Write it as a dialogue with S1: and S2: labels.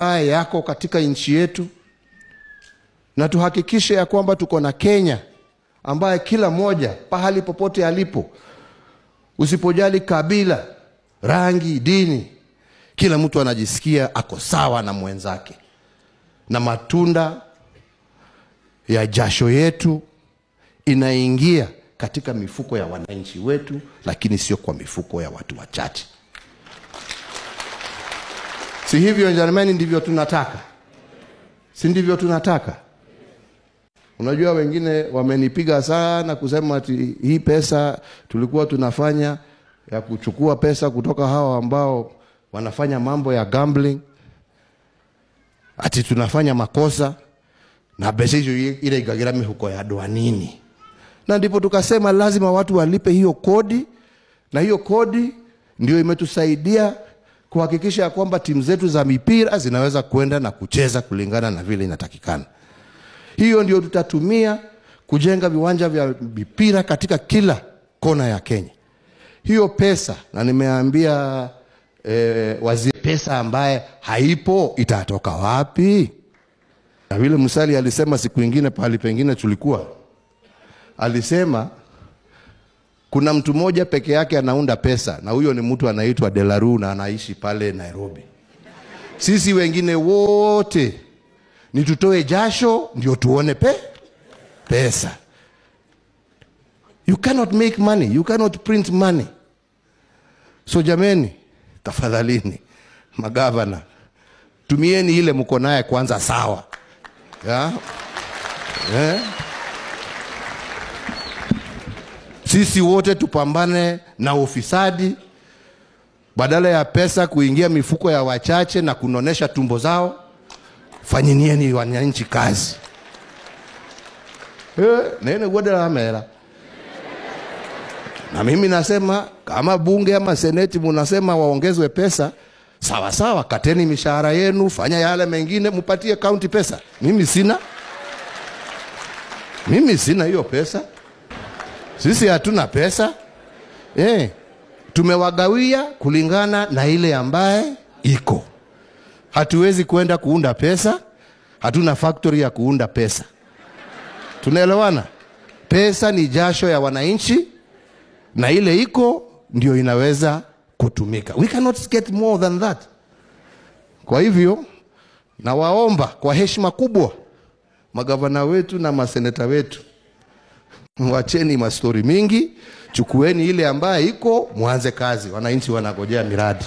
S1: Yako katika nchi yetu, na tuhakikishe ya kwamba tuko na Kenya ambaye kila mmoja pahali popote alipo, usipojali kabila, rangi, dini, kila mtu anajisikia ako sawa na mwenzake, na matunda ya jasho yetu inaingia katika mifuko ya wananchi wetu, lakini sio kwa mifuko ya watu wachache. Si hivyo jamani? Ndivyo tunataka, si ndivyo tunataka? Unajua wengine wamenipiga sana kusema ati hii pesa tulikuwa tunafanya ya kuchukua pesa kutoka hawa ambao wanafanya mambo ya gambling, ati tunafanya makosa na pesa hiyo ile igagira mifuko ya dwanini. Na ndipo tukasema lazima watu walipe hiyo kodi, na hiyo kodi ndio imetusaidia kuhakikisha kwamba timu zetu za mipira zinaweza kwenda na kucheza kulingana na vile inatakikana. Hiyo ndio tutatumia kujenga viwanja vya mipira katika kila kona ya Kenya. Hiyo pesa, na nimeambia waziri, pesa ambaye haipo itatoka wapi? Na vile Musali alisema siku nyingine pahali pengine tulikuwa, alisema kuna mtu mmoja peke yake anaunda pesa, na huyo ni mtu anaitwa Delaru na anaishi pale Nairobi. Sisi wengine wote ni tutoe jasho ndio tuone pesa. You cannot make money, you cannot print money. So jameni, tafadhalini magavana, tumieni ile mko naye kwanza, sawa? Yeah? Yeah? Sisi wote tupambane na ufisadi, badala ya pesa kuingia mifuko ya wachache na kunonesha tumbo zao. Fanyinieni wananchi kazi. Nene gwada mera. Na mimi nasema kama bunge ama seneti mnasema waongezwe pesa, sawa sawa, kateni mishahara yenu, fanya yale mengine, mpatie county pesa. Mimi sina. Mimi sina hiyo pesa. Sisi hatuna pesa. Tumewagawia kulingana na ile ambaye iko. Hatuwezi kwenda kuunda pesa, hatuna factory ya kuunda pesa. Tunaelewana? Pesa ni jasho ya wananchi, na ile iko ndio inaweza kutumika. We cannot get more than that. Kwa hivyo, nawaomba kwa heshima kubwa magavana wetu na maseneta wetu, wacheni mastori mingi, chukueni ile ambaye iko, muanze kazi. Wananchi wanagojea miradi.